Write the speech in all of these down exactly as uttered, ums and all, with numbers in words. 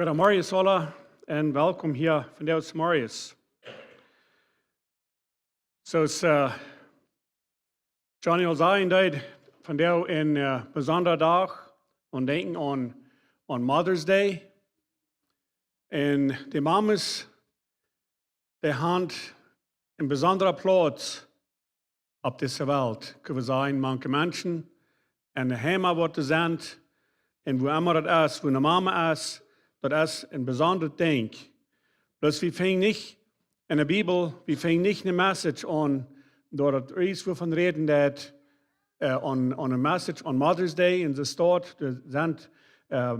Goodemorjes aula un welkom hia vondoag zemorjes. Soo aus, eh, Johnny aul säd, daut vondoag een, eh, besondra Dach, wie denkjen aun, aun Mother's Day. Un de Mames, dee haben een besondra Plauz opp dise Welt, kjenn wie sajen, mank de Menschen, un de Heime, wua dee sent, un wua emma daut es, wua eene Mame es, daut es een besondret Dinkj. Bloos wie finjen nich enne Bibel, wie finjen nich eene Message aun, doa daut irjentwua von räden deit, eh, aun, aun eene Message aun Mother's Day, un see steit, doa sent, eh,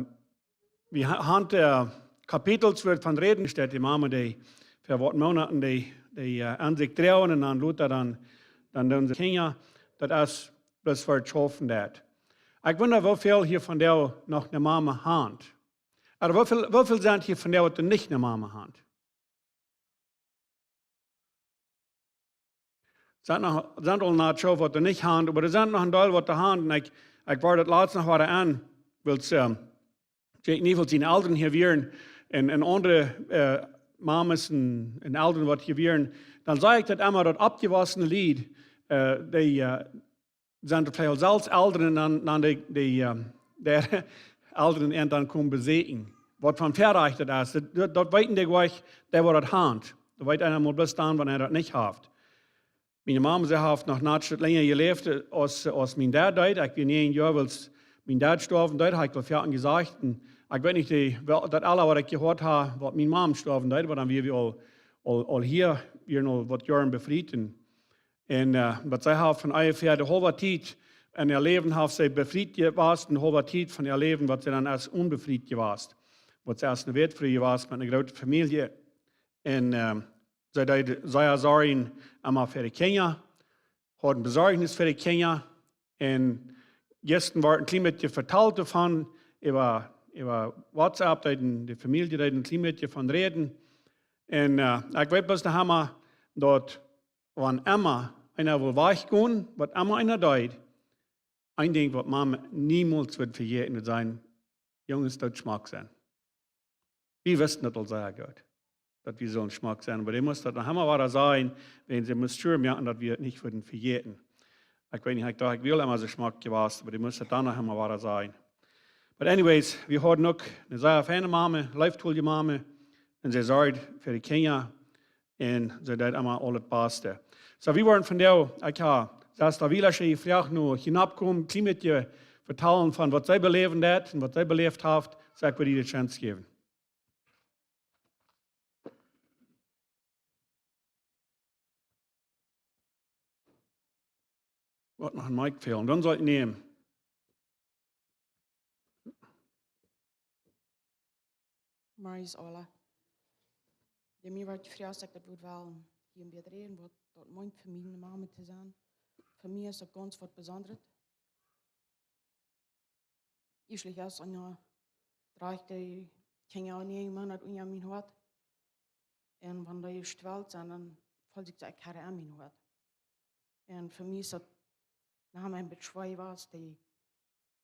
wie ha-, haben, eh, Kapitels, wua von räden steit, de Mame, dee fa waut Moonaten dee, dee, eh, aun sikj droagen un dan lota dan, dan doonen see Kjinja. Daut es bloos fa daut schaufen daut. Ekj wunda, woo väl hia vondoag noch eene Mame haben. Ooda woo väl, woo väl sent hia vondoag, waut nich eene Mame haben? Sent noch, sent aul noch soo, waut nich haben, oba doa sent noch een Deel, waut haben. Un ekj, ekj wort daut latst noch wada aun, wiels, ehm, Jake Neufeld siene Elren hia wieren un, un aundre, eh, Mames un, un Elren, waut hia wieren. Dan sach ekj daut emma, daut oppjewossne Lied, eh, dee, eh, sent veleicht selfst Elren, dan, dan dee, dee, ehm, de Elren an dan komen beseakjen. Waut fa een Väarajcht daut es, daut, daut, daut weeten dee goanich, dee waut daut haben. Daut weet eena mau bloos dan, wan hee daut nich haft. Miene Mame, see haft noch een Stoot lenja jeläft aus, aus mien Dad deed. Ekj wia näajen Joa, wiels mien Dad stoawen deed, haud ekj aul foaken jesajcht. Un ekj weet nich, dee, wel, daut aula, waut ekj jehuat hab, waut miene Mame stoawen deed, oba dan wia wie aul, aul, aul hia, wieren aul waut Joaren befriet. Un, un, eh, waut see haft von onjefäa de haulwe Tiet en äa Läwen haft see befriet jewast, de haulwe Tiet von äa Läwen, waut see dan aus onbefriet jewast. Waut see aus eene Wätfru jewast met eene groote Famielje. Un, ehm, see deed sea sorjen emma fa de Kjinja, haud Besorjnis fa de Kjinja. Un jistren wort een kjlien bät vetalt doavon, äwa, äwa WhatsApp, deed de, de Famielje deed een kjlien bät von räden. Un, eh, ekj weet bloos noch emma, daut wan emma eena wull wajchgonen, waut emma eena deed, een Dinkj, waut Mame niemols woat vejäten, woat sennen, Junges, daut schmock sennen. Wie wisten daut aul sea goot, daut wie sullen schmock sennen, oba dee must daut noch emma wada sajen, wan see must sure moaken, daut wie daut nich wudden vejäten. Ekj weet nich, ekj docht, ekj wia emma soo schmock jewast, oba dee must daut dan noch emma wada sajen. But anyways, wie hauden uk eene sea feine Mame, leeftolje Mame, un see sorjd fa de Kjinja, un see deed emma aul daut Baste. Soo, wie woaren vondoag, ekj hab, daut es daut wie lasche jefroacht, nu hia nopp komen, kjlien bät vetalen von waut see beläwen deed un waut see beläft haft, saj ekj, woa die de Chance jäwen. Woat noch een Mic fälen, dan saul ekj nämen. Morjes aula. Dee mie woat jefroacht, ekj daut wudd wellen hia een bät räden, waut daut meent fa mie, eene Mame to sennen. Fa mie es daut gaunz waut Besondret. Ieeschtlich es eena, drajcht de Kjinja näajen Moonat unja mien Hoat. Un wan dee jestwelt sent, dan feel ekj, ekj hab an mien Hoat. Un fa mie es daut noch emma een bät schwoa jewast, dee,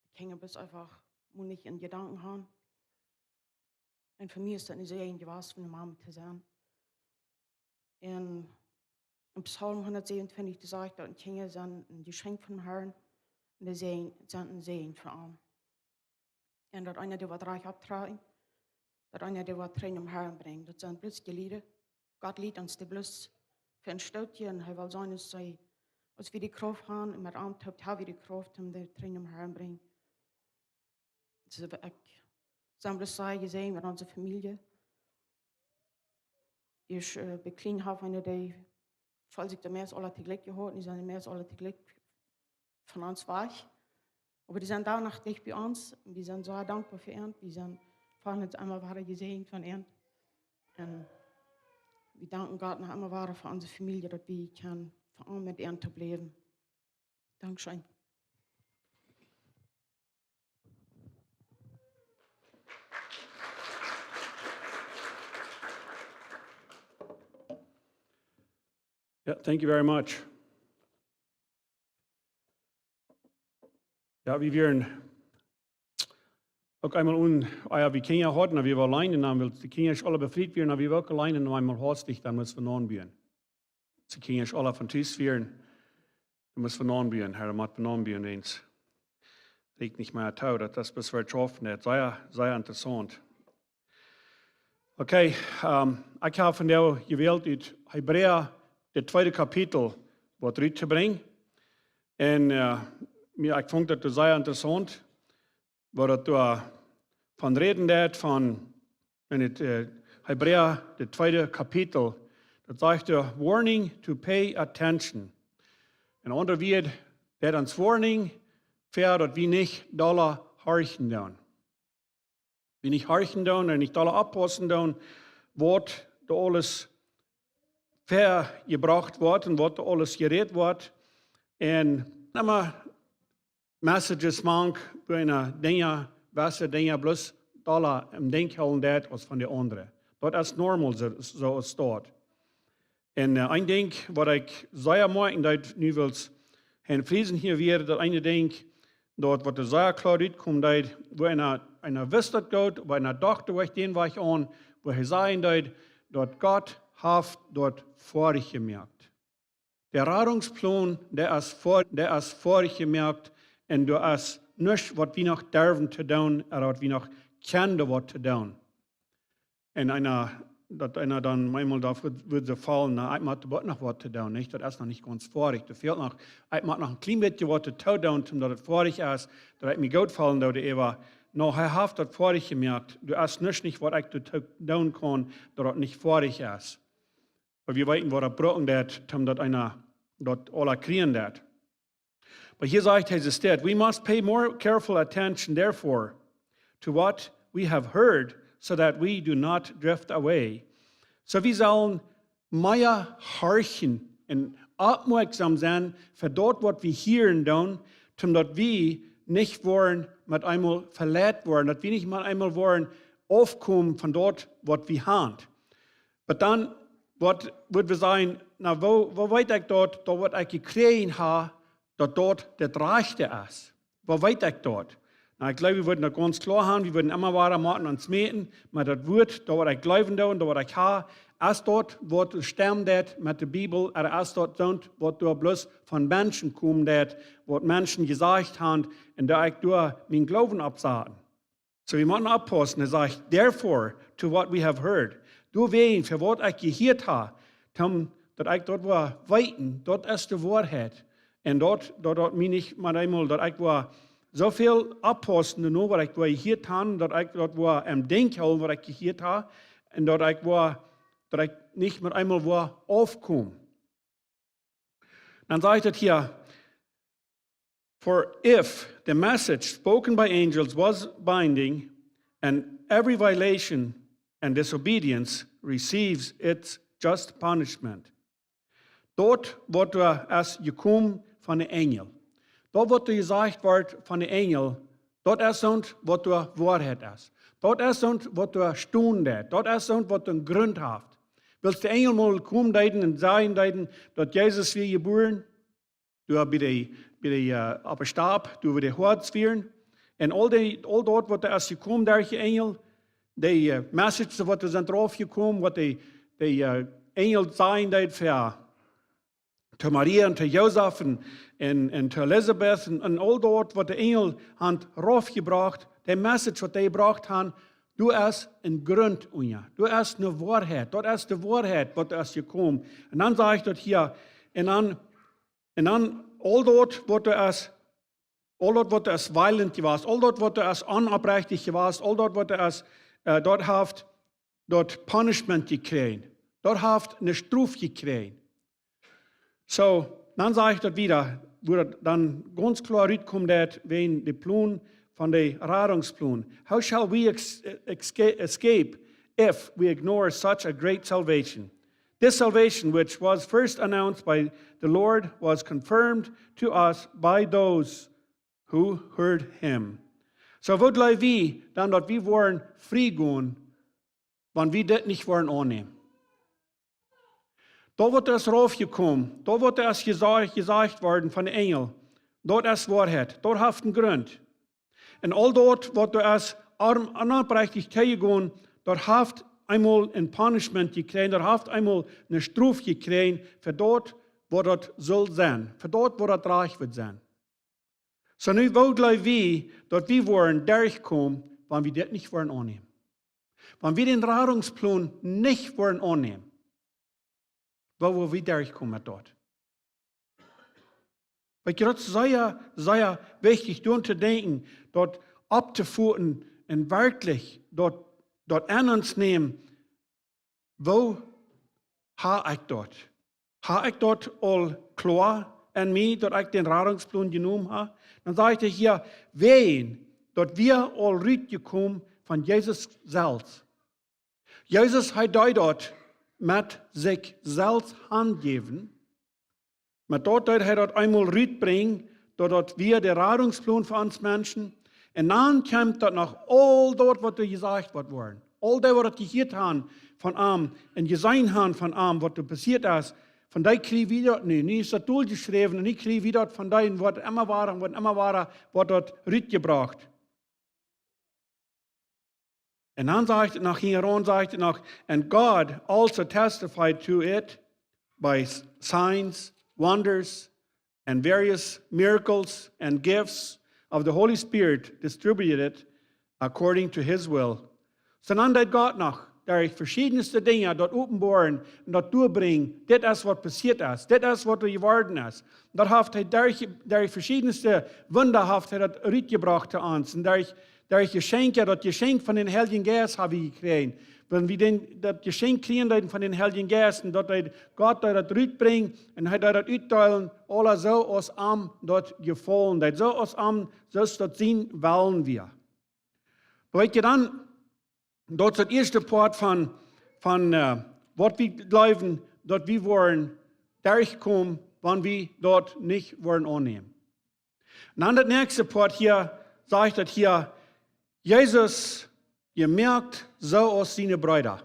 dee Kjinja bloos eefach mau nich en Jedanken haben. Un fa mie es daut een Säajen jewast, eene Mame to sennen. Un en Psalm hundatsäwenuntwintich, dee sajcht, daut Kjinja sent een Jeschenkj vom Herrn, un dee sent, sent een Säajen fa am. Un daut eena dee waut rajcht opptrakjen, daut eena dee waut trigj nom Herrn brinjt. Daut sent bloos Jlieda. Gott lieet ons dee bloos fa een Stootje, un hee well seenen, aus see, aus wie de Krauft haben, un met am toop hab wie de Krauft, om dee trigj nom Herrn brinjen. Soo, ekj sie bloos sea jesäajent met onse Famielje. Ekj, eh, bie kjlien haud eena dee, felt sikj de meist aula toojlikj jehaut, dee sent de meist aula toojlikj von ons wajch. Oba dee sent doa noch dicht bie ons. Wie sent soo dankboa fa an. Wie sent, feelen ons emma wada jesäajent von an. Un wie danken Gott noch emma wada fa onse Famielje, daut wie kjennen fa am met an to bliewen. Dankscheen. Yeah, thank you very much. Jo, wie wieren Uk eemol un, ah jo, wie Kjinja hauden, dan wie wia auleen, un dan wiels de Kjinja aul befriet wieren, dan wie wia uk auleen, un dan eemol haustich, dan must wie nonen buen. Aus de Kjinja aul von Tus wieren, dan must wie nonen buen, Herr, mott wie nonen buen eens. Rieekjt nich mea too, daut es bloos wea jeschaufen, daut es sea, sea interessaunt. Okay, ähm, ekj hab vondoag jewält ut Hebräa, daut tweede Kapitel, waut rut to brinjen. Un, äh, mie, ekj funk daut sea interessaunt, wua daut doa von räden deit, von en daut, äh, Hebräa, daut tweede Kapitel, daut sajcht doa, warning to pay attention. En aundre Wieed, daut ons warning, fa daut wie nich dolla horchen doonen. Wie nich horchen doonen un nich dolla oppaussen doonen, waut doa aules väajebrocht woat un waut doa aules jerät woat. Un emma Messages mank, wua eena Dinja, jewesse Dinja bloos dolla em Denkj hoolen deit aus von de aundre. Daut es normal, soo, soo es daut. Un, äh, een Dinkj, waut ekj sea moakjen deed, nu wiels Herr Friesen hia wia, daut een Dinkj, daut waut doa sea kloa rutkomen deed, wua eena, eena wist daut goot, wua eena docht, wua ekj dän Wajch aun, wua hee sajen deed, daut Gott haft daut foadich jemoakt. De Radungsplan, dee es foa-, dee es foadich jemoakt un doa es nuscht, waut wie noch derwen to doonen, ooda waut wie noch kjennen waut to doonen. Un eena, daut eena dan eemol doa wudd, wudd soo faulen, na, ekj mott oba noch waut to doonen, nich? Daut es noch nich gaunz foadich. Doa fält noch, ekj mott noch een kjlien bät waut to doonen, om daut et foadich es, daut ekj mie goot faulen doo, oba, no, hee haft daut foadich jemoakt. Doa es nuscht nich, waut ekj doa to doonen kaun, daut daut nich foadich es. Oba wie weeten, waut daut brucken deit, om daut eena daut aula kjrieen deit. But hia sajcht hee, es dit: "We must pay more careful attention, therefore, to what we have heard, so that we do not drift away." Soo, wie sellen mea horchen un oppmoakjsom sennen fa daut, waut wie hieren doonen, om daut wie nich woaren met eemol veleit woaren, daut wie nich met eemol woaren aufkomen von daut, waut wie haben. Oba dan, waut, waut wie sajen, na, woo, woo weet ekj daut, daut waut ekj jekjräajen hab, daut daut daut rajchte es? Woo weet ekj daut? Na, ekj jleew, wie wudden daut gaunz kloa haben, wie wudden emma wada motten ons mäten, oba daut Wuat, daut waut ekj jleewen doo, daut waut ekj hab, es daut waut stemmt met de Bibel, ooda es daut soont, waut doa bloos von Menschen kjemt, daut waut Menschen jesajcht haben, un doa ekj doa mienen Gloowen opp sat? Soo, wie motten oppaussen, hee sajcht, "Therefore, to what we have heard." Doawäajen, fa waut ekj jehieet hab, om daut ekj daut woa weeten, daut es de Woarheit. Un daut, daut, daut meen ekj met eemol, daut ekj woa soo väl oppaussen, no waut ekj woa jehieet hab, daut ekj daut woa em Denkj hoolen, waut ekj jehieet hab, un daut ekj woa, daut ekj nich met eemol woa aufkomen. Dan sajcht et hia, "For if the message spoken by angels was binding, and every violation and disobedience receives its just punishment." Daut waut doa es jekomen von de Enjel. Daut waut doa jesajcht woat von de Enjel, daut es soont waut doa Woarheit es. Daut es soont waut doa stonen deit. Daut es soont waut een Grunt haft. Wiels de Enjel mol komen deeden un sajen deeden, daut Jesus wia jebuaren, doa bie de, bie de, äh, opp de Stap, doa bie de Hoads wieren. Un aul dee, aul daut waut doa es jekomen derch de Enjel, dee, äh, Messages waut doa sent raufjekomen, waut dee, dee, äh, Enjel sajen deed fa, to Maria un to Josef un, un, un to Elisabeth un, un aul daut waut de Enjel haft raufjebrocht, de Message waut dee jebrocht haben, doa es een Grunt unja. Doa es eene Woarheit. Daut es de Woarheit waut doa es jekomen. Un dan sajcht daut hia, un dan, un dan aul daut waut doa es, aul daut waut doa es violent jewast, aul daut waut doa es onoprechtich jewast, aul daut waut doa es, äh, daut haft daut Punishment jekjräajen. Daut haft eene Strof jekjräajen. Soo, dan sajcht et wieda, wua daut dan gaunz kloa rutkomen deit, wäajen de Plon von de Radungsplon. "How shall we ex-, esca-, escape if we ignore such a great salvation? This salvation, which was first announced by the Lord, was confirmed to us by those who heard him." Soo, woo jleew wie dan, daut wie woaren frie gonen, wan wie dit nich woaren aunnämen? Daut waut es raufjekomen, daut waut es jesa-, jesajcht worden von de Enjel, daut es Woarheit, daut haft een Grunt. Un aul daut waut doa es onopprechtich tojegonen, daut haft eemol een punishment jekjräajen, daut haft eemol eene Strof jekjräajen fa daut, waut daut sull sennen, fa daut, waut daut rajcht wudd sennen. Soo nu, woo jleew wie, daut wie woaren derchkomen, wan wie dit nich woaren aunnämen? Wan wie dän Radungsplon nich woaren aunnämen? Woo woa wie derchkomen met daut? Weetst du, daut es sea, sea wichtich, doaraun to denkjen, daut opptofoten un werkjlich daut, daut aun ons nämen, woo ha ekj daut? Ha ekj daut aul kloa aun mie, daut ekj dän Radungsplon jenomen ha? Dan sajcht hee hia, wäajen daut wia aul rutjekomen von Jesus selfst. Jesus, hee deed daut met sikj selfst hanjäwen. Met daut deed hee daut eemol rutbrinjen, daut daut wia de Radungsplon fa ons Menschen. Un dan kjemt daut noch aul daut, waut doa jesajcht woat woaren. Aul dee, waut daut jehieet han von am un jeseenen han von am, waut doa passieet es, von dee kjrie wie daut nu. Nu es daut doljeschräwen un nu kjrie wie daut von dee un woat emma wada un woat emma wada, woat daut rutjebrocht. Un dan sajcht et noch, hinjaraun sajcht et noch, "And God also testified to it by s-, signs, wonders, and various miracles and gifts of the Holy Spirit distributed according to his will." Soo dan deed Gott noch derch veschiedne Dinja daut openboaren un daut derchbrinjen, dit es waut passieet es, dit es waut doa jeworden es. Daut haft hee derch, derch veschiedne Wunda haft hee daut rutjebrocht to ons. Un derch, derch Jeschenkja, daut Jeschenkj von dän Heiljen Jeist hab wie jekjräajen. Wan wie dän, daut Jeschenkj kjrieen deeden von dän Heiljen Jeist, un daut hee, Gott deed daut rutbrinjen un hee deed daut utdeelen, aula soo aus am daut jefaulen deed, soo aus am, soo aus daut sien Wellen wia. Weetst du dan, daut es daut ieeschte Poat von, von, äh, waut wie jleewen, daut wie woaren derchkomen, wan wie daut nich woaren aunnämen. Un dan daut näakjste Poat hia, sajcht daut hia, Jesus jemoakt soo aus siene Breeda.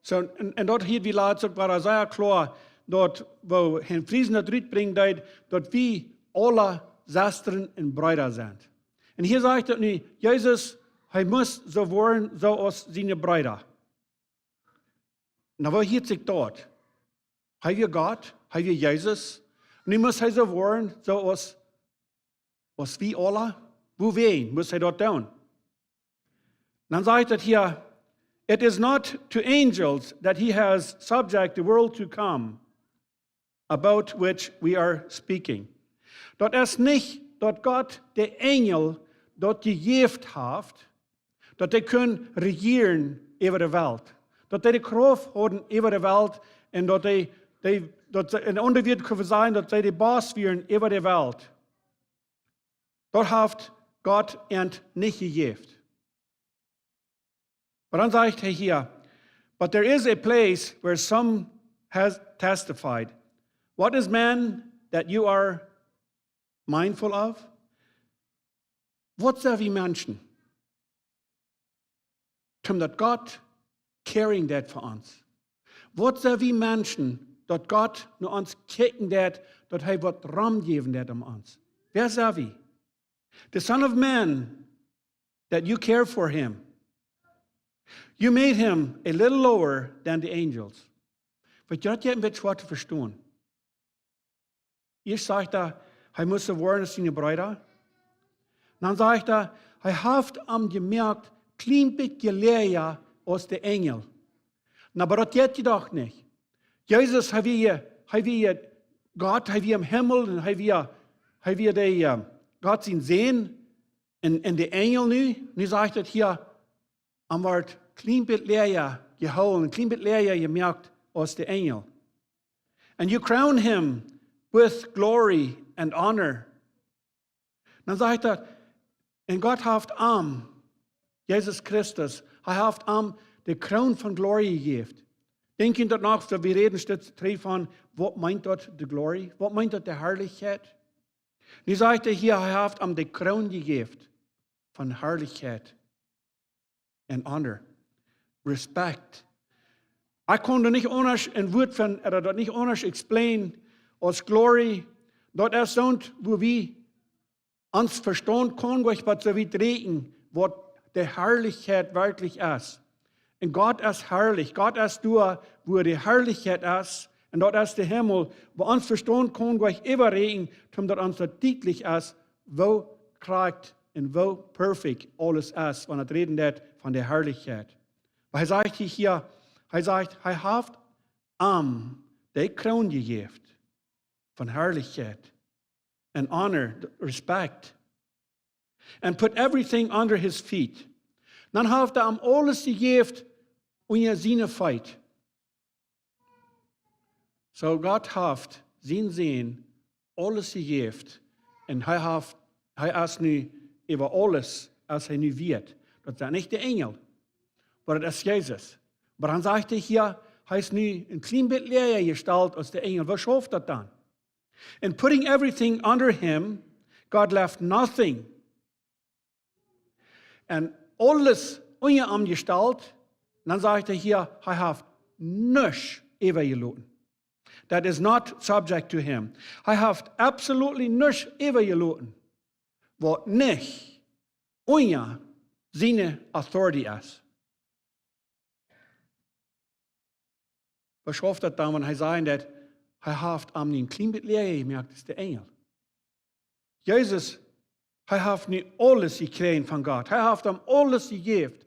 Soo, un, un daut hia, wie latst uk wada sea kloa, daut, woo Hein Friesen daut rutbrinjen deed, daut wie aula Sestren un Breeda sent. Un hia sajcht daut nu, Jesus, hee must soo woaren, soo aus siene Breeda. Na, woo hieet sikj daut? Hee wia Gott, hee wia Jesus. Nu must hee soo woaren, soo aus, aus wie aula. Wuarom must hee daut doonen? Dan sajcht et hia, "It is not to angels that he has subject the world to come, about which we are speaking." Daut es nich daut Gott de Enjel daut jejäft haft, daut dee kunnen rejieren äwa de Welt, daut dee de Krauft hauden äwa de Welt un daut dee, dee, daut see, en aundre Wieed kjenn wie sajen, daut see de Boss wieren äwa de Welt. Daut haft Gott an nich jejäft. Oba dan sajcht hee hia, "But there is a place where some has testified. What is man that you are mindful of?" Waut sent wie Menschen, toom daut Gott caring deed fa ons? Waut sent wie Menschen, daut Gott no ons kjikjen deed, daut hee waut romjäwen deed om ons? Wäa sent wie? The Son of Man, that you care for him. You made him a little lower than the angels. Weetst du, daut jeit een bät schwoa to vestonen. Ieescht sajcht hee, hee must soo woaren aus siene Breeda. Dan sajcht hee, hee haft am jemoakt kjlien bät läaja aus de Enjel. Na, oba daut jeit je doch nich. Jesus, hee wia, hee wia Gott, hee wia em Himmel un hee wia, hee wia de, äh, Gott sien Sän. Un, un de Enjel nu, nu sajcht et hia, hee woat kjlien bät läaja jehoolen, kjlien bät läaja jemoakt aus de Enjel. "And you crown him with glory and honor." Dan sajcht et, un Gott haft am, Jesus Christus, hee haft am de Kroon von Glorie jejäft. Denkj jie daut noch, soo wie räden Stoot trigj von, waut meent daut, de Glorie? Waut meent daut, de Harlichkjeit? Nu sajcht hee hia, hee haft am de Kroon jejäft von Harlichkjeit un Honor. Respect. Ekj kaun daut nich aundasch een Wuat von, ooda daut nich aundasch explain aus Glory. Daut es soont, wua wie ons Vestaunt kaun nich bat soo wiet räakjen, waut de Harlichkjeit werkjlich es. Un Gott es harlich. Gott es doa, wua de Harlichkjeit es. Un daut es de Himmel. Wua ons Vestaunt kaun goanich äwaräakjnen, om daut ons daut dietlich es, woo krakjt un woo perfekt aules es, wan et räden deit von de Harlichkjeit. Oba hee sajcht hia, hee sajcht, hee haft am de Kroon jejäft von Harlichkjeit un honor, respect, and put everything under his feet. Dan haft hee am aules jejäft unja siene Feet. Soo Gott haft sien Sän aules jejäft. Un hee haft, hee es nu äwa aules, es hee nu wieet. Daut sent nich de Enjel, oba daut es Jesus. Oba dan sajcht hee hia, hee es nu een kjlien bät läaja jestalt aus de Enjel. Woo schauft daut dan? And putting everything under him, God left nothing. Un aules unja am jestalt, dan sajcht hee hia, hee haft nuscht äwajeloten. That is not subject to him. Hee haft absolutely nuscht äwajeloten, waut nich unja siene authority es. Woo schauft daut dan, wan hee sajcht daut, hee haft am nu een kjlien bät läaja jemoakt aus de Enjel? Jesus, hee haft nu aules jekjräajen von Gott. Hee haft am aules jejäft.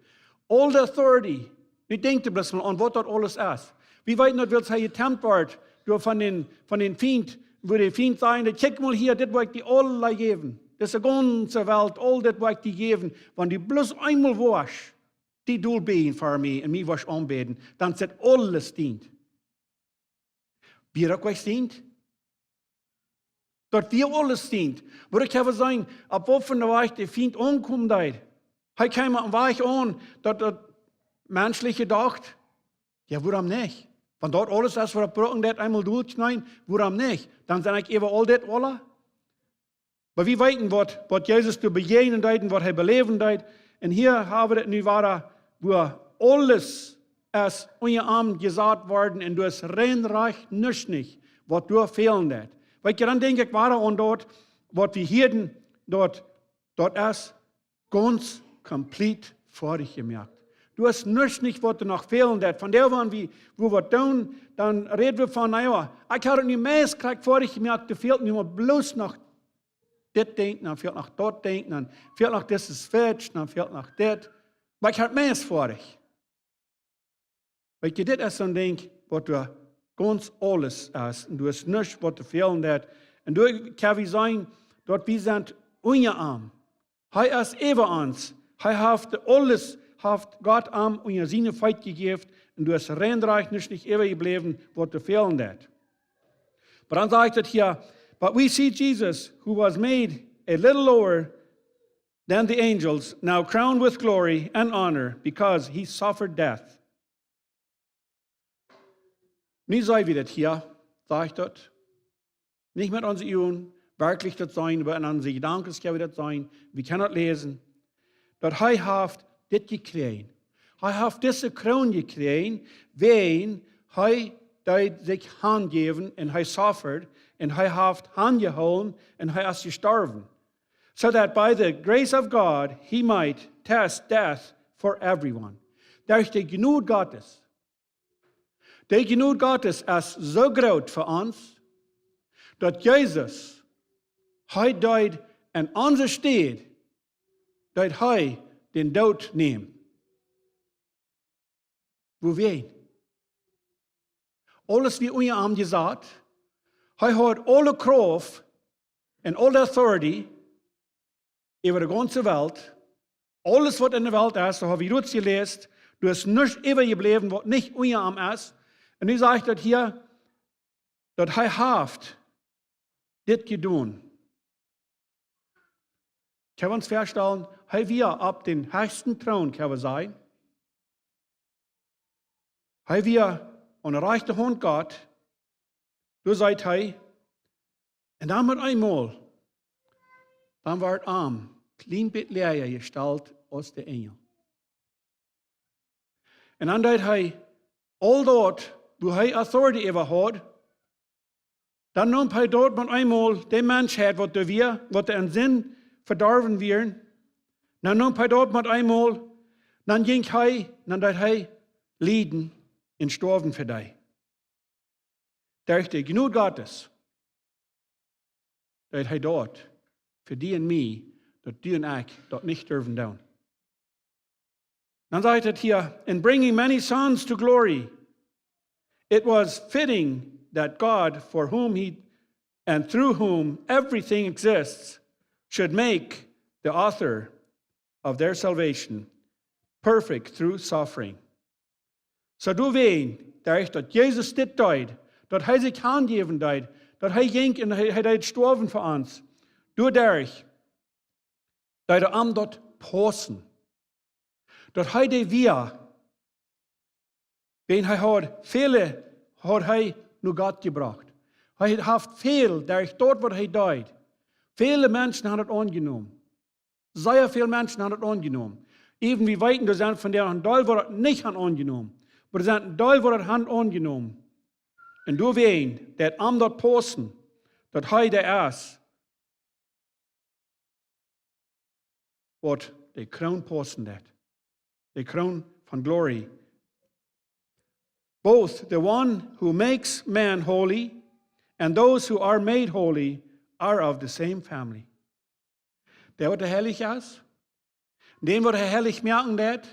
Aul de authority. Nu denkjt bloos mol aun, waut daut aules es. Wie weeten daut, wiels hee jetempt wort doa von dän, von dän Fient, wua de Fient säd, daut: "Kjikj mol hia, dit woa ekj die aula jäwen. Dise gaunze Welt, aul dit woa ekj die jäwen. Wan du bloos eemol woascht die dolbäjen fa mie un mie woascht aunbäden, dan es aules dient." Wia daut uk sien? Daut wia aules sien. Woo ekj hab jeseenen, opp waut fa een Wajch de Fient aunkomen deed. Hee kjeem opp een Wajch aun, daut, daut menschlich jedocht, jo, wuarom nich? Wan daut aules es, waut brucken daut eemol dolkjneen, wuarom nich? Dan sie ekj äwa aul dit aula. Oba wie weeten, waut, waut Jesus doa bejäajnen deed un waut hee beläwen deed. Un hia hab wie daut nu wada, wua aules es unja am jesat worden un doa es rein rajcht nuscht nich, waut doa fälen deed. Weetst, dan denkj ekj wada aun daut, waut wie hieeden, daut, daut es gaunz komplett foadich jemoakt. Doa es nuscht nich, waut doa noch fälen deed. Von doa, wan wie, wua wie waut doonen, dan räd wie von, na jo, ekj hab daut nu meist krakjt foadich jemoakt, doa fält nu mau bloos noch dit Dinkj, dan fält noch daut Dinkj, dan fält noch dise Switch, dan fält noch dit. Oba ekj hab meist foadich. Weetst, dit es soon Dinkj, waut doa gaunz aules es. Un doa es nuscht, waut doa fälen deed. Un doa kjenn wie seenen, daut wie sent unja am. Hee es äwa ons. Hee haft aules, haft Gott am unja siene Feet jejäft. Un doa es rein rajcht nuscht nich äwajebläwen, waut doa fälen deed. Oba dan sajcht et hia, "But we see Jesus, who was made a little lower than the angels, now crowned with glory and honor because he suffered death." Nu seenen wie daut hia, sajcht et. Nich met onse Uagen werkjlich daut seenen, oba en onse Jedanken kjenn wie daut seenen. Wie kjennen daut läsen. Daut hee haft dit jekjräajen. Hee haft dise Kroon jekjräajen, wiels hee deed sikj hanjäwen un hee suffered un hee haft hanjehoolen un hee es jestorwen. So that by the grace of God he might taste death for everyone. Derch de Jnod Gottes. De Jnod Gottes es soo groot fa ons, daut Jesus, hee deed en onse Städ, deed hee dän Doot nämen. Wuarom? Aules wia unja am jesat. Hee haud aule Krauft un aule authority äwa de gaunze Welt. Aules, waut en de Welt es, daut hab wie rut jeläst. Doa es nuscht äwajebläwen, waut nich unja am es. Un nu sajcht et hia, daut hee haft dit jedonen. Kjenn wie ons väastalen, hee wia opp dän hechsten Troon, kjenn wie sajen. Hee wia aun de rajchte Haunt Gott. Doa sajcht hee, un dan met eemol, dan wort am kjlien bät läaja jestalt aus de Enjel. Un dan deed hee aul daut, wua hee authority äwa haud, dan neem hee daut met eemol, de Menschheit, waut doa wia, waut doa en Sind vedorwen wieren, Dan neem hee daut met eemol, dan jinkj hee, dan deed hee lieden un stoawen fa die. Derch de Jnod Gottes deed hee daut fa die un mie, daut du un ekj daut nich durwen doonen. Dan sajcht et hia, "In bringing many sons to glory, it was fitting that God, for whom he and through whom everything exists, should make the author of their salvation perfect through suffering." Soo doawäajen, derch daut Jesus dit deed, daut hee sikj hanjäwen deed, daut hee jinkj un hee, hee deed stoawen fa ons, doaderch deed am daut paussen, daut hee dee wia, wan hee haud väle, haud hee no Gott jebrocht. Hee haft väl, derch daut waut hee deed, väle Menschen han daut aunjenomen. Sea väl Menschen han daut aunjenomen. Even wie weeten, doa sent von dee een Deel waut daut nich han aunjenomen. Oba doa sent een Deel waut daut han aunjenomen. Un doawäajen deed am daut paussen, daut hee dee es, waut de Kroon paussen deed. De Kroon von glory. Both the one who makes man holy and those who are made holy are of the same family. Dee waut heilich es, dee waut hee heilich moaken deed,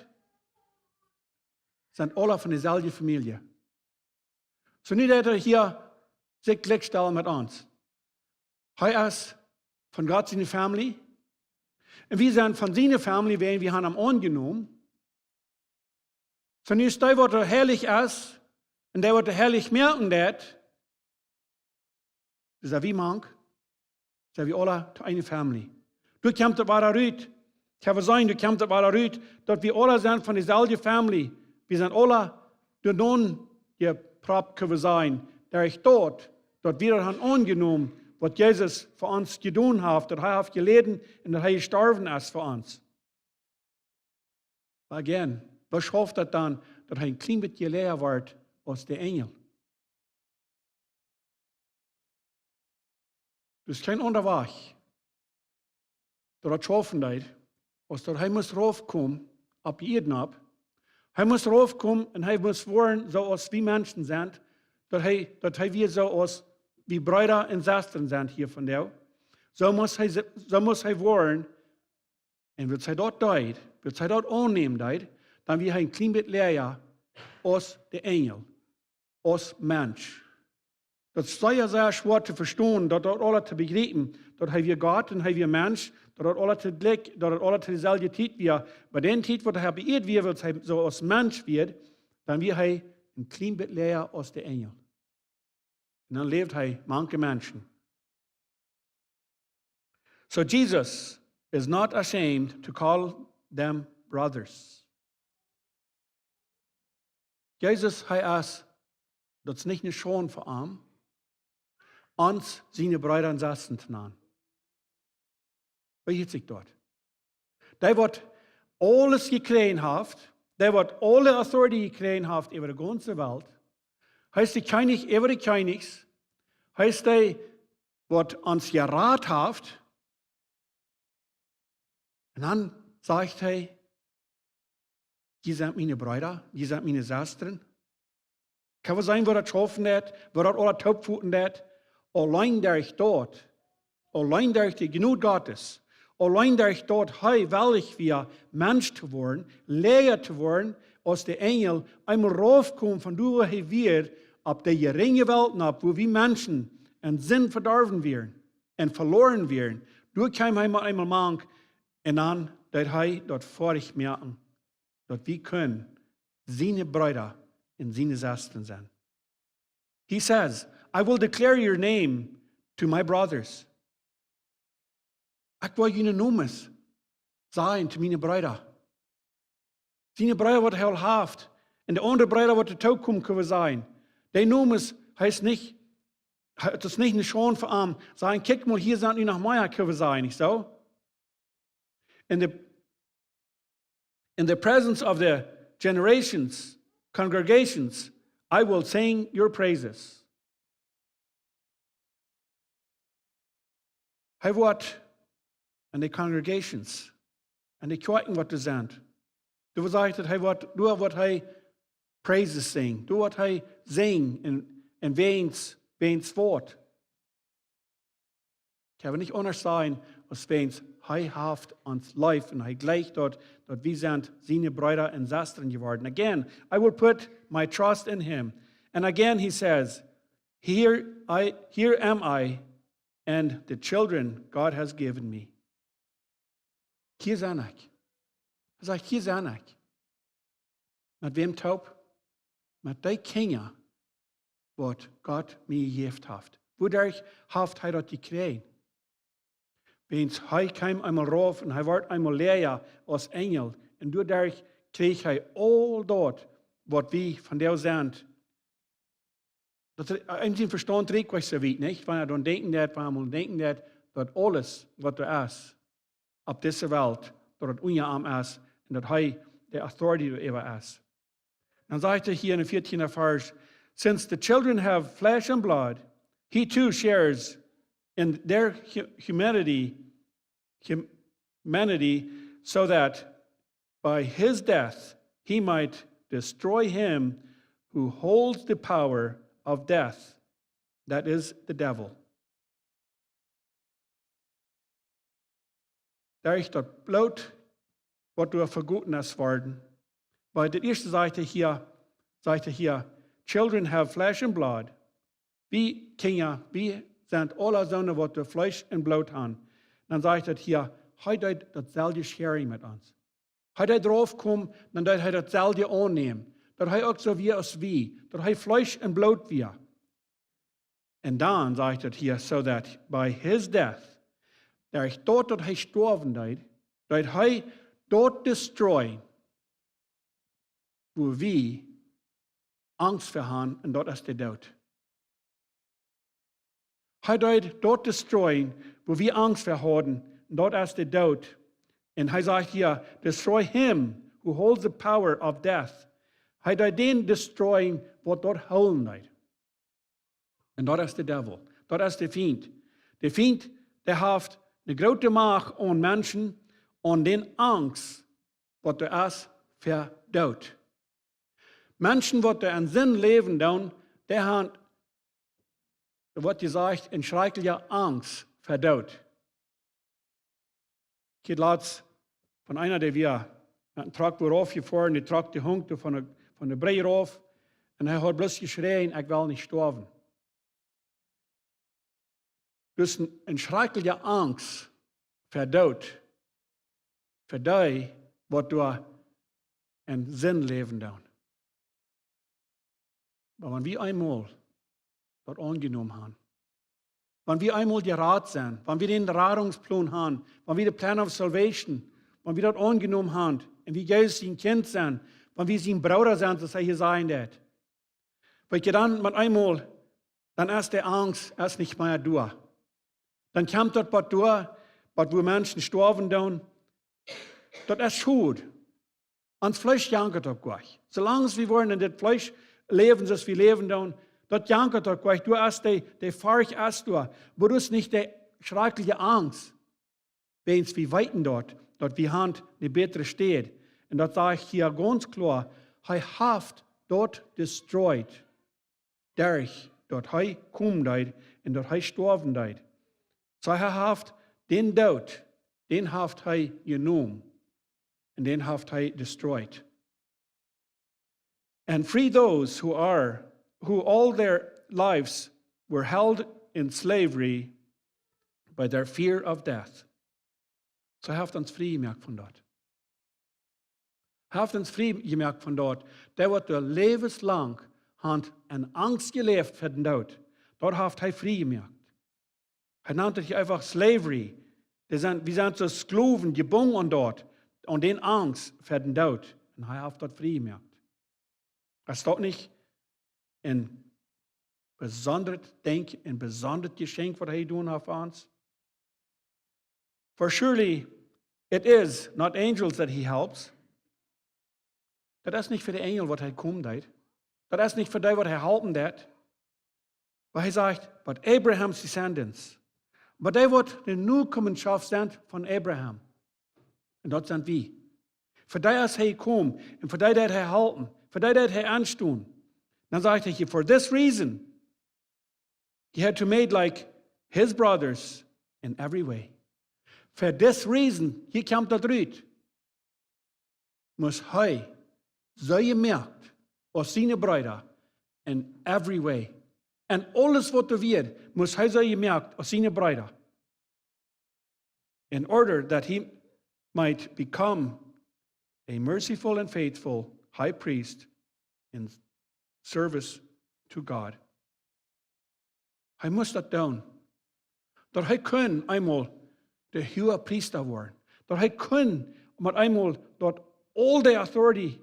sent aula von deeselwje Famielje. Soo nu deed hee hia sikj jlikjstalen met ons. Hee es von Gott siene Family. Un wie sent von siene Family, wiels wie han am aunjenomen. Soo nu es dee waut heilich es, un dee waut heilich moaken deed, sent wie mank, sent wie aula to eene Family. Doa kjemt et wada rut. Ekj hab jeseenen, doa kjemt et wada rut, daut wie aula sent von deeselwje Family. Wie sent aula doa nenn jepropt, kjenn wie sajen. Derch daut, daut wie daut han aunjenomen, waut Jesus fa ons jedonen haft, daut hee haft jeläden un daut hee jestorwen es fa ons. Again, waut schauft daut dan, daut hee een kjlien bät läaja woat aus de Enjel? Daut es kjeen aundra Wajch, daut daut schaufen deed, aus daut hee must raufkomen opp de Ieed nopp. Hee must raufkomen un hee must woaren soo aus wie Menschen sent, daut hee, daut hee wia soo aus wie Breeda un Sestren sent hia vondoag. Soo must hee, soo must hee woaren. Un wiels hee daut deed, wiels hee daut aunnämen deed, dan wia hee een kjlien bät läaja aus de Enjel, aus Mensch. Daut es sea, sea schwoa to vestonen, daut, daut aula to bejriepen, daut hee wia Gott un hee wia Mensch, daut daut aula to jlikj, daut daut aula to deeselwje Tiet wia. Bie dän Tiet, waut hee opp de Ieed wia, wiels hee soo aus Mensch wia, dan wia hee een kjlien bät läaja aus de Enjel. Un dan läwd hee mank de Menschen. So Jesus is not ashamed to call them brothers. Jesus, hee es, daut es nich ne Schaund fa am, ons siene Breeda un Sestren to nanen. Woo hieet sikj daut? Dee waut aules jekjräajen haft, dee waut aule authority jekjräajen haft äwa de gaunze Welt. Hee es de Kjennich äwa de Kjennichs. Hee es dee waut ons jerat haft. Un dan sajcht hee: "Jie sent miene Breeda, jie sent miene Sestren." Kjenn wie seenen, woo daut schaufen deed, woo daut aula toopfoten deed? Auleen derch daut, auleen derch de Jnod Gottes, auleen derch daut hee wellich wia, Mensch to woaren, läaja to woaren aus de Enjel, eemol raufkomen von doa, wua hee wia, opp de jerinje Welt nopp, wua wie Menschen en Sind vedorwen wieren un veloaren wieren. Doa kjeem hee mau eemol mank un dan deed hee daut foadich moaken, daut wie kunnen siene Breeda un siene Sestren sennen. He says, "I will declare your name to my brothers." Ekj woa june Nomes sajen to miene Breeda. Siene Breeda, waut hee aul haft, un de aundre Breeda, waut doatoo komen, kjenn wie sajen. Dee Nomes, hee es nich, hee, et es nich ne Schaund fa am. Sajen: "Kjikj mol, hia sent nu noch mea," kjenn wie sajen, nich soo? In the, in the presence of the generations, congregations, I will sing your praises. Hee woat en de congregations, En de Kjoakjen waut doa sent. Doa sajcht daut hee woat, doa woat hee praises sinjen. Doa woat hee sinjen en, en wäajens, wäajens waut. Ekj hab nich aundasch sajen, aus wäajens hee haft ons leef un hee jleicht daut, daut wie sent siene Breeda un Sestren jeworden. Again, I will put my trust in him. And again he says, here I, here am I and the children God has given me. Hia sie ekj. Hee sajcht, hia sie ekj. Met wäm toop? Met dee Kjinja, waut Gott mie jejäft haft. Wuaderch haft hee daut jekjräajen? Wäajens hee kjeem eemol rauf un hee wort eemol läaja aus Enjel. Un doaderch kjrieech hee aul daut, waut wie vondoag sent. Daut, eenem sien Vestaunt rieekjt nich soo wiet, nich? Wan hee dan denkjen deit, wan hee mol denkjen deit, daut aules, waut doa es, opp dise Welt, daut daut unja am es un daut hee de authority doaräwa es. Dan sajcht hee hia en dän vieetienden Varsch, since the children have flesh and blood, he too shares in their hu-, humanity, humanity, so that by his death he might destroy him who holds the power of death, that is the devil. Derch daut Bloot, waut doa vegoten es worden. Wiels daut ieeschte sajcht hee hia, sajcht hee hia, children have flesh and blood. Wie Kjinja, wie sent aule soone, waut doa Fleesch un Bloot han. Dan sajcht daut hia, hee deed daut selwje sharing met ons. Hee deed rauf komen, dan deed hee daut selwje aunnämen. Daut hee uk soo wia aus wie. Daut hee Fleesch un Bloot wia. Un dan sajcht daut hia, so that by his death, derch daut, daut hee stoawen deed, deed hee daut destroyen, wua wie Angst fa han, un daut es de Doot. Hee deed daut destroyen, wua wie Angst fa hauden, un daut es de Doot. Un hee sajcht hia, destroy him who holds the power of death. Hee deed dän destroyen, waut daut hoolen deed. Un daut es de Devil. Daut es de Fient. De Fient, dee haft eene groote Macht aun Menschen, aun dän Angst, waut doa es fa Doot. Menschen, waut doa en Sind läwen doonen, dee han, woat jesajcht, eene schrakjliche Angst fa Doot. Ekj haud latst von eena, dee wia met een Truck wia raufjefoaren, de Truck, dee hunk doa von de, von de Brigj rauf, un hee haud bloos jeschräajen, ekj well nich stoawen. Dus eene, eene schrakjliche Angst fa Doot, fa dee, waut doa en Sind läwen doonen. Oba wan wie eemol daut aunjenomen han, wan wie eemol jerat sent, wan wie dän Radungsplon han, wan wie de Plan of Salvation, wan wie daut aunjenomen han, un wie Jesus sien Kjint sent, wan wie sien Brooda sent, soo aus hee hia sajen deed. Weetst, dan met eemol, dan es de Angst, es nich mea doa. Dan kjemt daut waut doa, waut wua Menschen stoawen doonen. Daut es schod. Ons Fleesch jankat uk nich. Soo lang aus wie woaren en dit Fleesch läwen, soo aus wie läwen doonen, daut jankat uk nich. Doa es de, de Forcht es doa. Oba daut es nich de schrakjliche Angst. Wäajens wie weeten daut, daut wie han eene bätre Städ. Un daut sajcht hia gaunz kloa, hee haft daut destroyed. Derch daut hee komen deed un daut hee stoawen deed. Soo hee haft dän Doot, dän haft hee jenomen. Un dän haft hee destroyed. And free those who are, who all their lives were held in slavery by their fear of death. Soo hee haft ons frie jemoakt von daut. Hee haft ons frie jemoakt von daut. Dee waut doa läwenslang haud en Angst jeläft fa dän Doot, daut haft hee frie jemoakt. Hee nant daut hia eefach slavery. Dee sent, wie sent soo Sklowen, jebungen aun daut, aun dän Angst fa dän Doot. Un hee haft daut frie jemoakt. Es daut nich een besondret Dinkj, een besondret Jeschenkj, waut hee jedonen haft fa ons? For surely it is not angels that he helps. Daut es nich fa de Enjel, waut hee komen deed. Daut es nich fa dee, waut hee halpen deed. Oba hee sajcht, but Abraham's descendants. Oba dee, waut de Nokomenschoft sent von Abraham. Un daut sent wie. Fa dee es hee jekomen. Un fa dee deed hee halpen. Fa dee deed hee aunstonen. Dan sajcht hee hia, for this reason, he had to made like his brothers in every way. For this reason, hia kjemt daut rut. Must hee soo jemoakt aus siene Breeda in every way. En aules waut doa wia, must hee soo jemoakt aus siene Breeda. In order that he might become a merciful and faithful high priest in service to God. Hee must daut doonen. Daut hee kunn eemol de Huagepriesta woaren. Daut hee kunn met eemol daut aul de authority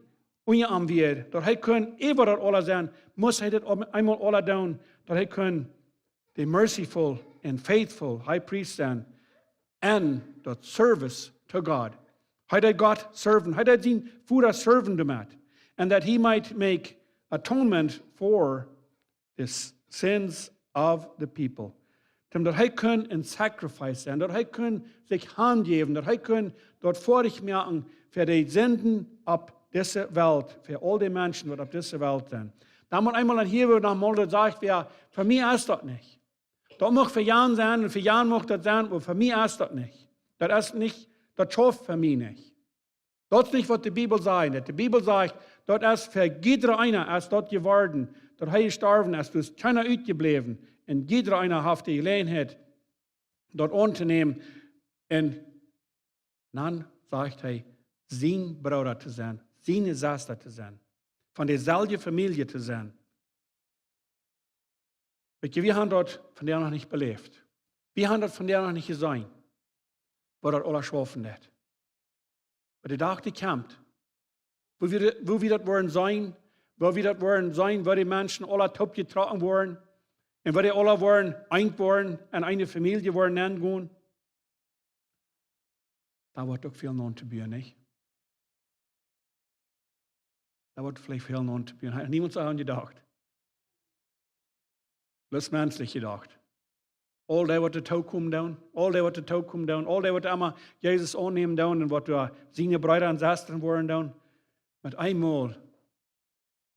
unja am wia. Daut hee kunn äwa daut aula sennen. Must hee daut eemol aula doonen. Daut hee kunn de merciful and faithful high priest sennen. En daut service to God. Hee deed Gott serven. Hee deed sienen Voda serven doamet. And that he might make atonement for the s- sins of the people. Daut hee kunn een sacrifice sennen, daut hee kunn sikj hanjäwen, daut hee kunn daut foadich moaken fa de Sinden opp dise Welt, fa aul de Menschen waut opp dise Welt sent. Dan mott eemol aun hia woat noch mol jesajcht, jo, fa mie es daut nich. Daut mucht fa jan sennen un fa jan mucht daut sennen, oba fa mie es daut nich. Daut es nich, daut schauft fa mie nich. Daut es nich waut de Bibel sajcht. De Bibel sajcht, daut es fa jiedra eena es daut jeworden, daut hee jestorwen es, doa es kjeena utjebläwen. Un jiedra eena haft de Jeläajenheit, daut auntonämen. Un dan sajcht hee, sien Brooda to sennen, siene Sesta to sennen, von deeselwje Famielje to sennen. Weetst, wie haben daut vondoag noch nich beläft. Wie haben daut vondoag noch nich jeseenen, waut daut aula schaufen deit. Oba de Dach, dee kjemt, woo wie, woo wie daut woaren seenen, woo wie daut woaren seenen, woo de Menschen aula toopjetrocken woaren un woo dee aula woaren eent woaren un eene Famielje woaren nenn gonen. Daut woat uk väl nontobuen, nich? Daut woat veleicht väl nontobuen. Haft niemols aun jedocht. Bloos menschlich jedocht. Aul dee waut doa too komen doonen, aul dee waut doa too komen doonen, aul dee waut emma Jesus aunnämen doonen un waut doa siene Breeda un Sestren woaren doonen. Met eemol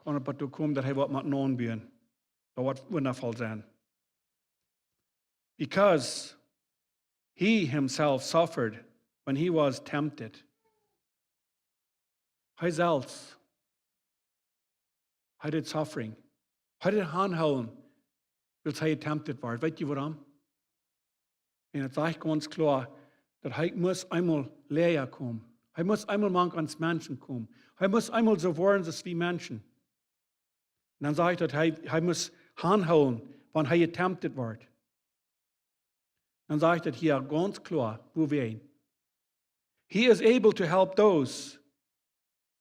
kaun et doatoo komen daut hee woat met nontobuen. Daut woat wundafoll sennen. Because he himself suffered when he was tempted. Hee selfst, hee deed suffering. Hee deed aunhoolen, wiels hee tempted wort. Weetst du wuarom? Un et sajcht gaunz kloa, daut hee must eemol leeja komen. Hee must eemol mank ons Menschen komen. Hee must eemol soo woaren aus wie Menschen. Un dan sajcht daut, hee, hee must aunhoolen, wan hee getemptet wort. Dan sajcht daut hia gaunz kloa, woo wie. He is able to help those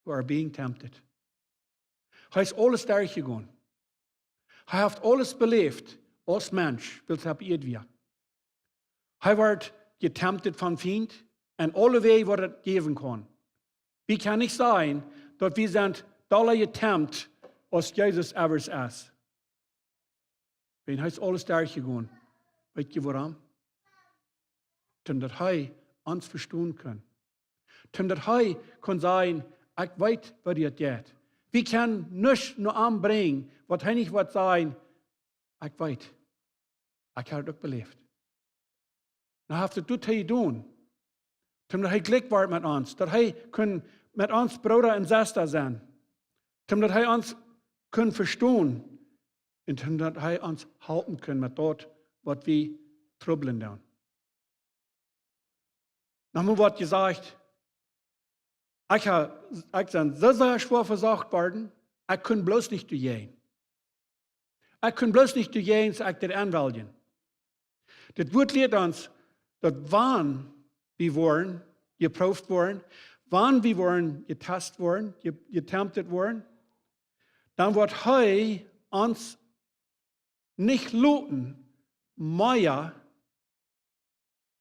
who are being tempted. Hee es aules derchjegonen. Hee haft aules beläft aus Mensch, wiels hee opp Ieed wia. Hee wort getemptet vom Fient un aule Wäaj waut et jäwen kaun. Wie kjennen nich sajen, daut wie sent dolla getempt aus Jesus ever es. Wan hee es aules derchjegonen. Weetst du wuarom? Toom daut hee ons vestonen kunn. Toom daut hee kunn sajen, ekj weet, waut hia jeit. Wie kjennen nuscht no am brinjen, waut hee nich woat sajen, ekj weet. Ekj hab et uk beläft. Dan haft et doatoo jedonen, toom daut hee jlikj wort met ons, daut hee kunn met ons Brooda un Sesta sennen, toom daut hee ons kunn vestonen un toom daut hee ons halpen kunn met daut, waut wie trubblen doonen. Noch mol woat jesajcht, ekj ha, ekj sie soo sea schwoa vesocht worden, ekj kunn bloos nich doajäajen. Ekj kunn bloos nich doajäajen, soo ekj deed aunwellen. Daut Wuat lieet ons, daut wan wie woaren jeprooft woaren, wan wie woaren jetest woaren, je-, getemptet woaren, dan woat hee ons nich loten mea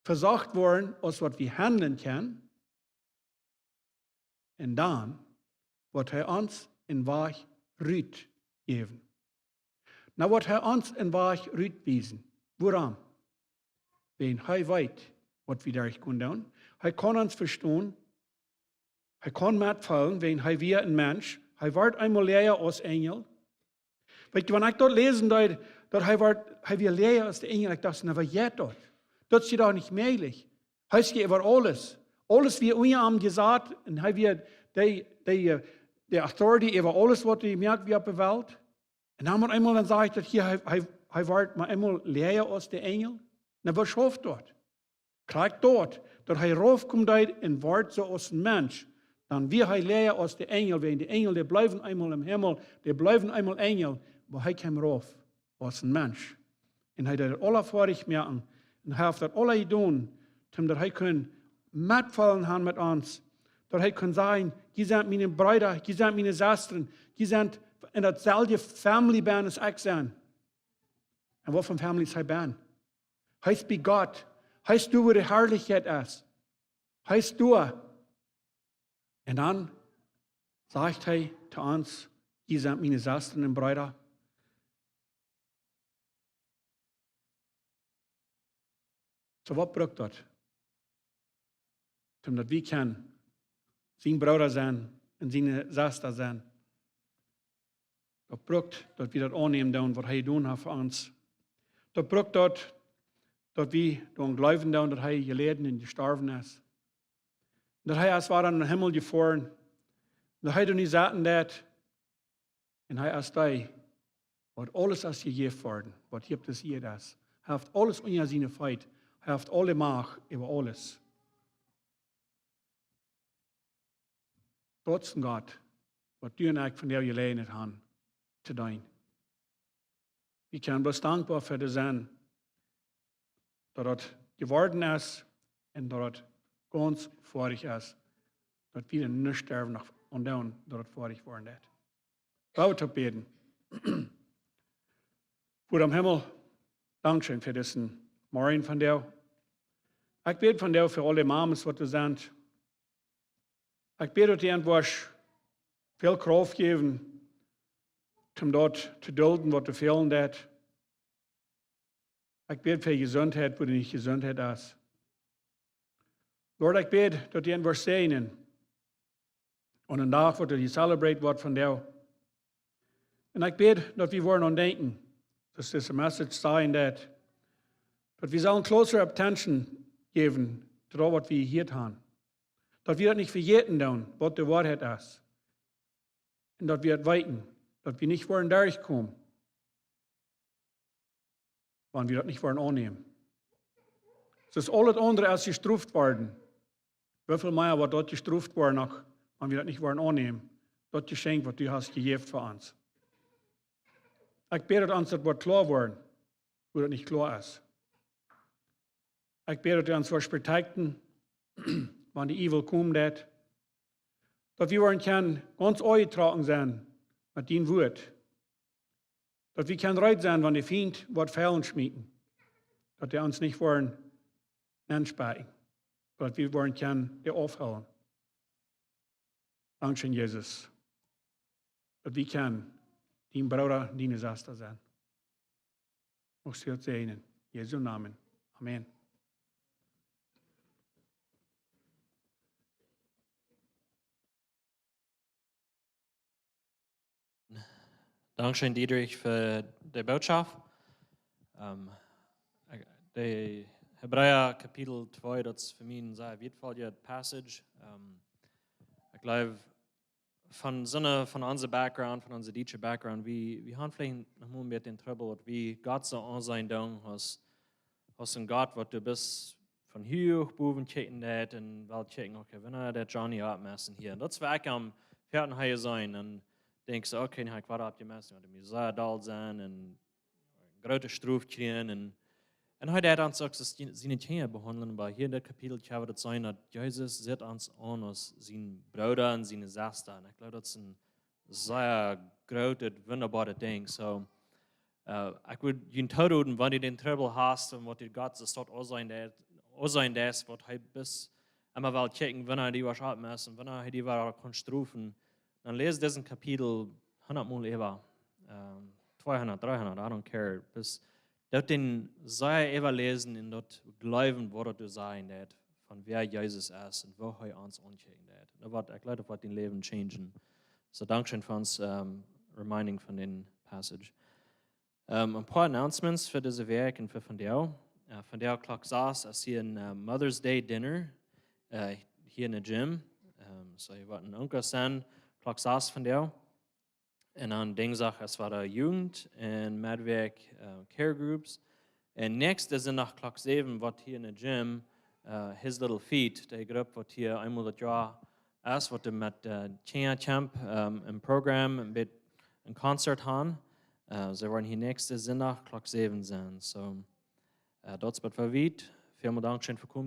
vesocht woaren aus waut wie haundlen kjennen. Un dan woat hee ons een Wajch rut jäwen. Dan woat hee ons een Wajch rut wiesen. Wuarom? Wan hee weet, waut wie doa kjennen doonen. Hee kaun ons vestonen. Hee kaun metfeelen, wäajen hee wia een Mensch. Hee wort eemol läaja aus Enjel. Weetst du, wan ekj daut läsen deed, daut hee wort, hee wia läaja aus de Enjel, ekj docht, na, woo jeit daut? Daut es doch nich mäajlich. Hee es äwa aules. Aules wia unja am jesat un hee wia de, de, de authority äwa aules, waut doa jemoakt wia opp de Welt. Un dan met eemol dan sajcht daut hia, hee, hee, hee wort met eemol läaja aus de Enjel. Na, waut schauft daut? Krakjt daut, daut hee rauf kjemt un wort soo aus een Mensch. Dan wia hee läaja aus de Enjel, wäajen de Enjel, dee bleewen eemol em Himmel, dee bleewen eemol Enjel, oba hee kjeem rauf aus een Mensch. Un hee deed aules fa ons moaken. Un hee haft daut aules jedonen, om daut hee kunn metfeelen haben met ons. Daut hee kunn sajen, jie sent miene Breeda, jie sent miene Sestren, jie sent en daut selwje family benn aus ekj sie. Un waut fa family es hee benn? Hee es bie Gott. Hee es doa, wua de Harlichkjeit es. Hee es doa. Un dan sajcht hee to ons, jie sent miene Sestren un Breeda. Soo, waut brukt daut? Om daut wie kjennen sien Brooda sennen un siene Sesta sennen. Daut brukt, daut wie daut aunnämen doonen, waut hee jedonen haft fa ons. Daut brukt daut, daut wie doaraun jleewen doonen, daut hee jeläden un jestorwen es. Daut hee aus wada en dän Himmel jefoaren. Daut hee doa nu setten deed. Un hee es dee, waut aules es jejäft worden, waut hia opp dise Ieed es. Hee haft aules unja siene Feet. Hee haft aule Macht äwa aules. Daut es een Gott, waut du un ekj vondoag Jeläajenheit haben to deenen. Wie kjennen bloos dankboa fa to sennen, daut daut jeworden es un daut daut gaunz foadich es, daut wie nuscht derwen noch aundoonen, daut daut foadich woaren deit. Lot ons bäden. Voda em Himmel, dankscheen fa disen Morjen vondoag. Ekj bäd vondoag fa aule Mames, waut doa sent. Ekj bäd, daut du an woascht väl Krauft jäwen, om daut to dulden, waut doa fälen deit. Ekj bäd fa Jesuntheit, wua nich Jesuntheit es. Lord, ekj bäd, daut du an woascht säajnen aun dän Dach, waut doa jecelebrate woat vondoag. Un ekj bäd, daut wie woaren aun denkjen, daut dise Message sajen deit, daut wie sellen closer attention jäwen to daut, waut wie jehieet haben. Daut wie daut nich vejäten doonen, waut de Woarheit es. Un daut wie daut weeten, daut wie nich woaren derchkomen, wan wie daut nich woaren aunnämen. Soo aus aules aundre es jestroft worden, woo väl mea woat daut jestroft woaren noch, wan wie daut nich woaren aunnämen, daut Jeschenkj, waut du hast jejäft fa ons. Ekj bäd, daut ons daut woat kloa woaren, wua daut nich kloa es. Ekj bäd, daut du ons woascht protecten, wan de Evil komen deit. Daut wie woaren kjennen gaunz aunjetrocken sennen met dien Wuat. Daut wie kjennen reed sennen, wan de Fient woat Fälen schmieten. Daut dee ons nich woaren nenspikjen. Daut wie woaren kjennen dee aufhoolen. Dankscheen, Jesus, daut wie kjennen dien Brooda, diene Sesta sennen. Muchst du daut säajnen. Jesu Nomen. Amen. Dankscheen, Diedrich, fa de Botschaft. Ähm, de Hebräa Kapitel twee, daut es fa mie een sea wieetvolla Passage. Ähm, ekj jleew, von soone, von onse Background, von onse dietsche Background, wie, wie haben veleicht noch mol een bät dän Trubbel, daut wie Gott soo aunseenen doonen aus, aus een Gott, waut du best von huach bowen kjikjen deit un well kjikjen, okay, wan deit Johnny oppmessen hia. Un daut es waut ekj aum Fäaten hia seenen. Un denkjst, okay, nu hab ekj waut oppjemessen, daut mie sea doll sennen un groote Strof kjrieen. Un, un hee deit ons uk soo siene Kjinja behaundlen, oba hia en dit Kapitel kjenn wie daut seenen, daut Jesus sitt ons aun aus sien Brooda un siene Sesta. Un ekj jleew, daut es een sea grootet, wundaboaret Dinkj. Soo, äh, ekj wudd junt tooroden, wan du dän Trubbel hast un waut du Gott soo aunseenen deit, aunseenen deist, waut hee best emma well kjikjen, wan hee die woat oppmessen, wan hee die woat kaun strofen, dan läs disen Kapitel hundat Mol äwa, ähm, tweehundat, dreehundat, I don't care. Bloos daut dän sea äwaläsen un daut jleewen, waut daut doa sajen deit von wäa Jesus es un woo hee ons aunkjikjen deit. Un daut woat, ekj jleew, daut woat dien Läwen changen. So, dankscheen fa ons, ähm, reminding von dän Passage. Ähm, een poa Announcements fa dise Wäakj un fa vondoag. Äh, vondoag Klock sas es hia een, äh, Mother's Day Dinner, äh, hia enne Gym. Ähm, so, hia woat een Onkel sennen, Klock sas vondoag. Un dan Dinjsdach es wada Jugend un Meddwäakj, äh, Care Groups. Un näakjsten Sindach Klock säwen woat hia enne Gym, äh, His Little Feet, de Grupp waut hia eemol daut Joa es, waut met, äh, Kjinja Camp, ähm, een Programm, een bät een Concert han. Äh, see woaren hia näakjsten Sindach Klock säwen sennen. So, äh, daut es waut fa wiet. Välmol dankscheen fa komen.